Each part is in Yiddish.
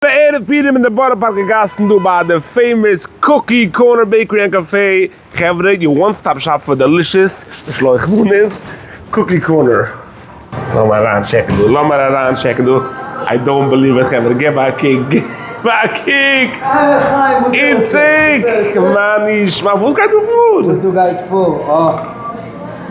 ערב פורים אין די בארא פארקער גאסן דא ביי די famous Cookie Corner Bakery and Cafe, חברה your one stop shop for delicious משלוח מנות, Cookie Corner. לאמיר אריין טשעקן דא, לאמיר אריין טשעקן דא, I don't believe it חברה, געב א קוק, געב א קוק, איציק, מה נשמע, וואס גייט דא פאר? וואס דא גייט פאר? אה.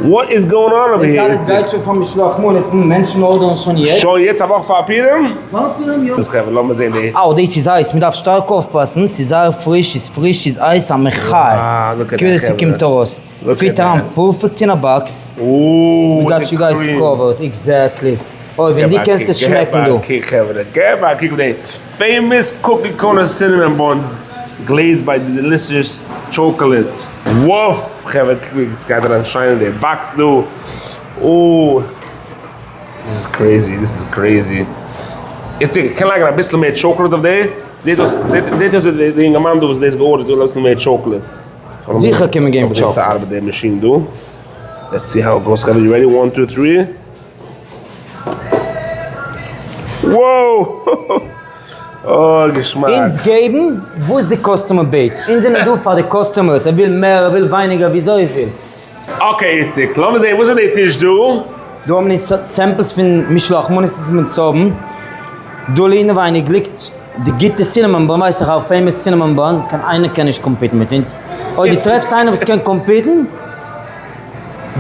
What is going on over here? דאס אלעס גייט שוין פאר משלוח מנות, מענטשן ארדערן שוין יעצט. שוין יעצט א וואך פאר פורים? פאר פורים יא. דאס חברה לאמיר זעהן די. אה דאס איז הייס, מען דארף שטארק אויפפאסן, ס'איז זייער פריש, ס'איז פריש, ס'איז הייס, א מחיה. קוק ווי ס'קומט ארויס. Fit אריין perfect אין א box. We got you guys covered, exactly. אוי ווען דו קענסט עס שמעקן דא. געב א קוק חברה, געב א קוק די famous Cookie Corner cinnamon buns glazed by the delicious chocolate. וואף! חברה קוק גייט אריין שיין אין די box דא. אוי! This is crazy, this is crazy. איציק, איך קען לייגן אביסל מער טשאקלעד אויף די? זעט אויס, זעט אויס ווי די אינגערמאן דא וואס דאס געארדערט וויל אביסל מער טשאקלעד. זיכער קען מען געבן טשאקלעד. ס'ארבעט די מאשין דא. Let's see how it goes. חברה, you ready? One, two, three. Wow! אוי געשמאק. אונז געבן וואס די customer בעט. אונז זענען דא פאר די customers. ער וויל מער, ער וויל ווייניגער, וויאזוי ער וויל. Okay איציק, לאמיר זעהן וואס איז די טיש דא? דא האבן אונז samples פון משלוח מנות אונז מיר צו האבן. דא אינעווייניג ליגט די גוטע cinnamon bun, ווייס איך א famous cinnamon bun, קיין איינער קען נישט compete ן מיט אונז. אויב דו טרעפסט איינער וואס קען compete ן,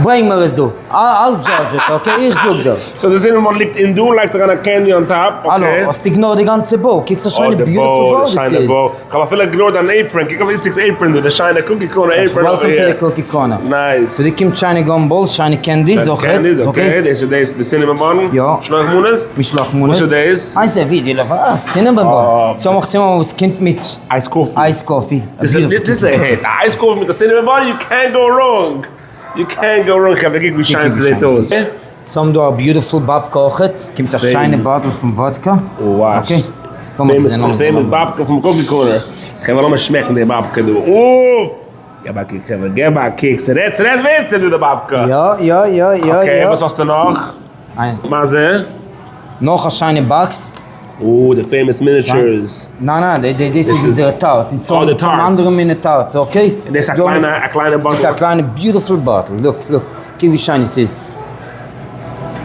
ברענג מיר עס דא, I'll judge it, okay? איך זאג דיר. So די cinnamon ליגט אין דא, לייגט אריין א candy on top, okay. האלא, האסט ignored די גאנצע bowl, קוקסט א שיינע beautiful bowl דאס איז. כ'האב אפילו ignored דיין apron, קוק אויף איציק'ס apron דא, די שיינע Cookie Corner apron אווער Welcome to the Cookie Corner. Nice. So דא קומט שיינע gum balls, שיינע candies, אויכעט. Candies, okay, דאס איז דאס, די cinnamon bun. יא. משלוח מנות. משלוח מנות. וואס איז דאס? איינס איז ווי די לבנה, cinnamon bun. צומח cinnamon וואס קומט מיט. Iced coffee. Iced coffee. דאס איז א hit. א iced coffee מיט א cinnamon bun, you can't go wrong. You can't go wrong חברה, קוק ווי שיין ס'זעט אויס. ס'האבן דא א beautiful באבקע אויכעט, קומט א שיינע bottle פון וואדקא. Okay. Famous באבקע פון Cookie Corner. חברה לאמיר שמעקן די באבקע דא. אוף! געב א קוק חברה, געב א קוק, ס'רעדט ס'רעדט ווערטער דא די באבקע. יא יא יא יא יא. Okay וואס האסטו נאך? מה זה? נאך א שיינע box. אה, די famous miniatures. ניין ניין, דאס איז אונזערע tart, אונז האבן אנדערע מינע tarts, okay? און דאס איז א קליינע bottle. דאס איז א קליינע beautiful bottle, look look, קוק ווי שיין עס איז.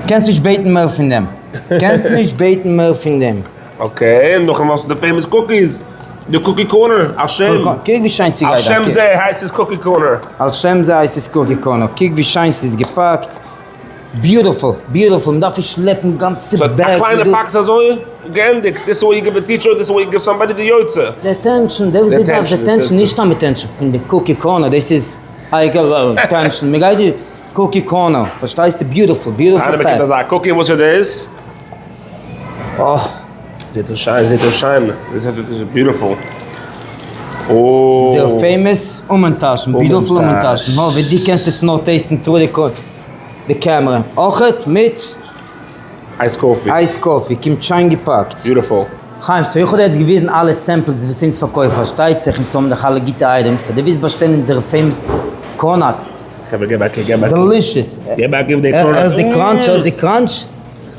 קענסט נישט בעטן מער פון דעם. קענסט נישט בעטן מער פון דעם. Okay, און נאכדעם האסטו די famous cookies, די Cookie Corner, על שם. קוק ווי שיין ס'גייט על שם זה הייסט עס Cookie Corner. על שם זה הייסט עס Cookie Corner, קוק ווי שיין ס'איז געפאקט. Beautiful, beautiful, מ'דארף נישט שלעפן גאנצע bags. א קליינע box אזוי, געענדיגט, this is what you give a teacher, this is what you give somebody די יוצא. די attention, דער וואס דו דארפסט די attention, נישט סתם attention פון די Cookie Corner, דאס איז attention, מ'גייט די Cookie Corner, פארשטייסטו, beautiful, beautiful איינער pack. באקומט אזא cookie, וואס איז דאס? אה. זעט אויס שיין, זעט אויס שיין, דאס איז beautiful. אונזער famous המן טאשן, beautiful המן טאשן, הו ווי דו קענסט עס נאר taste ן through די קעמרע, אויכעט מיט Iced coffee. Iced coffee, קומט שיין געפאקט. Beautiful. חיים, so איך האב דיר יעצט געוויזן אלע samples וואס אונז פארקויפן, פארשטייט זיך אונז האבן דאך אלע גוטע items, so דו ווילסט באשטעלן אונזערע famous cronuts. חברה געב א קוק, געב א קוק. Delicious. געב א קוק די cronut. הערסט די crunch, הערסט די crunch?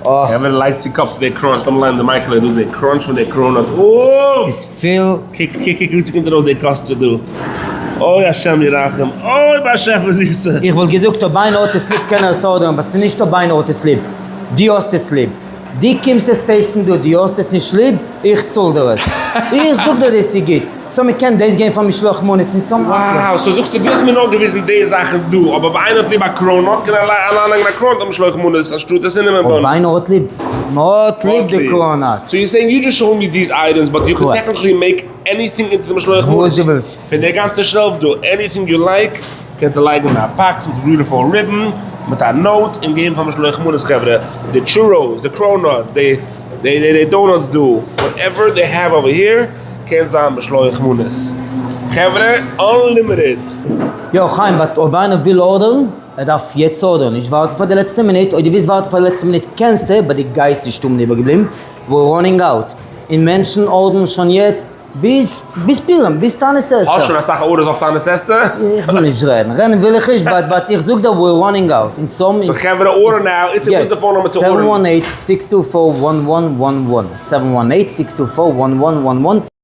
אה. חברה לייגט צו קאפ צו די crunch, לאמיר ליינען די מייקל דא, די crunch פון די cronut, אוי! ס'איז פיל. קוק קוק קוק ווי ס'קומט ארויס די custard דא, אוי השם ירחם, אוי באשעפער זיסע. איך וואלט געזאגט אויב איינער האט עס ליב קען ער עס ארדערן, but ס'איז נישט אויב איינער האט עס ליב, דו האסט עס ליב, דו קומסט עס taste ן דא, דו האסט עס נישט ליב, איך צאל דיר עס. איך זאג דיר דאס איז גוט. So מ'קען דאס געבן פאר משלוח מנות און צאם Wow, so זאגסטו דו האסט מיר נאר געוויזן די זאכן דא, אבער אויב איינער האט ליב א cronut קען ער אריינלייגן א cronut אויף משלוח מנות אנשטאט די cinnamon bun. אויב איינער האט ליב, מ'האט ליב די cronut. So you saying you just show me these items but you can technically make anything into די משלוח מנות. וואס דו ווילסט. פון די גאנצע shelf דא, anything you like, קענסטו לייגן אין א box מיט beautiful ribbon, מיט א note, און געבן פאר משלוח מנות חברה, די churros, די cronuts, די די donuts דא, whatever they have over here. קען זיין משלוח מנות. חברה, unlimited! יא חיים, but אויב איינער וויל ארדערן, ער דארף יעצט ארדערן, נישט ווארטן פאר די לעצטע מינוט, אויב דו ווילסט ווארטן פאר די לעצטע מינוט קענסטו, but דו גייסט נישט האבן איבערגעבליבן, we're running out, און מענטשן ארדערן שוין יעצט. ביז ביז פורים, ביז תענית אסתר. האסט שוין אסאך orders אויף תענית אסתר? איך וויל נישט רעדן, רעדן וויל איך נישט, but but איך זאג דיר we're running out, אונז האבן. so חברה order now, איצט וואס איז די phone number צו order ן? 718 624 1111, 718 624 1111.